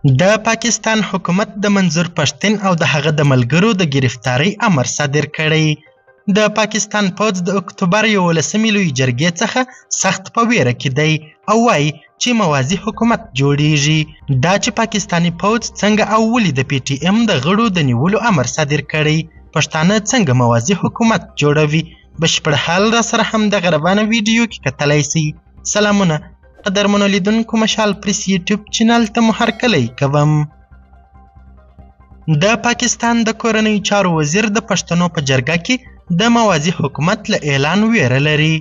د پاکستان حکومت د منظور پښتین او د هغه د ملګرو د ګرفتارۍ امر صادر کړی. د پاکستان پوځ د اکتوبر 11مې لویې جرګې څخه سخت په ویره کې دی او وایي چې موازي حکومت جوړیږي. دا چې پاکستاني پوځ څنګه او ولې د پي ټي ایم د غړو د نیولو امر صادر کړی، پښتانه څنګه موازي حکومت جوړوي، بشپړ حال را سره هم دغه روانه ویډیو کې کتلی سئ. سلامونه قدرمنو لیدونکو، مشال پریس یوټیوب چینل ته مو هرکلی کوم. د پاکستان د کورنیو چارو وزیر د پښتنو په جرګه کې د موازي حکومت له اعلان ویره لري.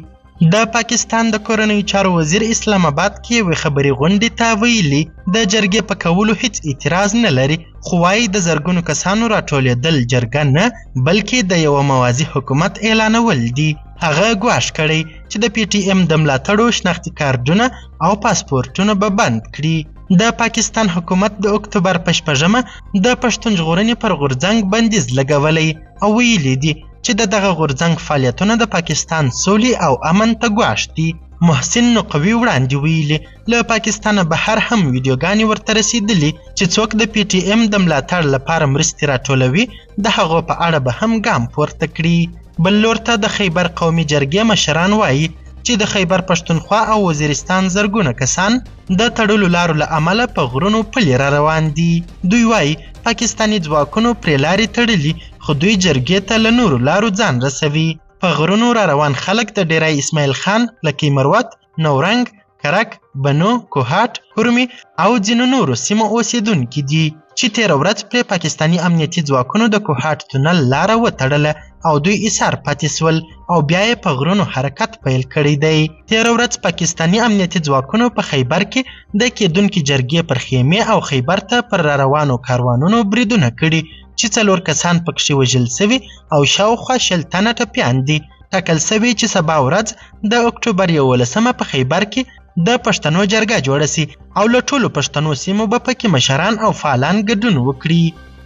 د پاکستان د کورنیو چارو وزیر اسلام آباد کې یوې خبري غونډې ته ویلي، د جرګې په کولو هیڅ اعتراض نه لري، خو وایي د زرګونو کسانو راټولېدل جرګه نه، بلکې د یوه موازي حکومت اعلانول دي. هغه ګواښ کړی چې د پي ټي ایم د ملاتړو شناختي کارډونه او پاسپورټونه به بند کړي. د پاکستان حکومت د اکتوبر په 6مه د پښتون ژغورنې پر غورځنګ بندیز لګولی او ویلي دي چې د دغه غورځنګ فعالیتونه د پاکستان سولې او امن ته ګواښ دي. محسن نقوي وړاندې ویلي، له پاکستانه بهر هم ویډیوګانې ورته رسېدلي چې څوک د پي ټي ایم د ملاتړ لپاره مرستې راټولوي، د هغو په اړه به هم ګام پورته کړي. بل لور ته د خیبر قومي جرګې مشران وایي چې د خیبر پښتونخوا او وزیرستان زرګونه کسان د تړلو لارو له امله په غرونو پلي را روان دي. دوی وایي پاکستاني ځواکونو پرې لارې تړلي، خو دوی جرګې ته له نورو لارو ځان رسوي. په غرونو را روان خلک د ډیری اسماعیل خان، لکي مروت، نورنګ، کرک، بنو، کوهاټ، کورمې او ځینو نورو سیمو اوسېدونکي دي چې تېره ورځ پرې پاکستاني امنیتي ځواکونو د کوهاټ تونل لاره وتړله او دوی ایسار پاتې سول او بیا یې په غرونو حرکت پیل کړی دی. تېره ورځ پاکستاني امنیتي ځواکونو په خیبر کې د کېدونکې جرګې پر خیمې او خیبر ته پر راروانو کاروانونو بریدونه کړي چې 4 کسان پکښې وژل سوي او شاوخوا 20 تنه ټپیان دي. ټاکل سوې چې سبا ورځ د اکتوبر 11مه په خیبر کې د پښتنو جرګه جوړه سي او له ټولو پښتنو سیمو به پکې مشران او فعالان ګډون وکړي.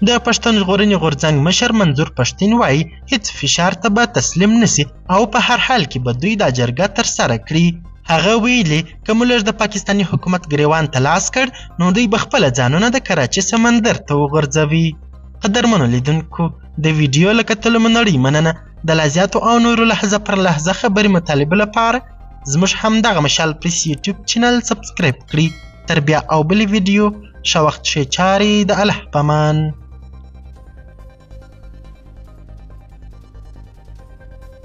د پښتون ژغورنې غورځنګ مشر منظور پښتین وایي هیڅ فشار ته به تسلیم نسي او په هر حال کې به دوی دا جرګه ترسره کړي. هغه ویلي که مو لږ د پاکستاني حکومت ګریوان ته لاس کړ، نو دوی به خپله ځانونه د کراچي سمندر ته وغورځوي. قدرمنو لیدونکو، د ویډیو له کتلو مو نړۍ مننه. د لا زیاتو او نورو لحظه پر لحظه خبري مطالبو لپاره زموږ همدغه مشال پریس یوټیوب چینل سبسکرایب کړئ. تر بیا او بلې ویډیو، ښه وخت ښې چارې، د الله پامان.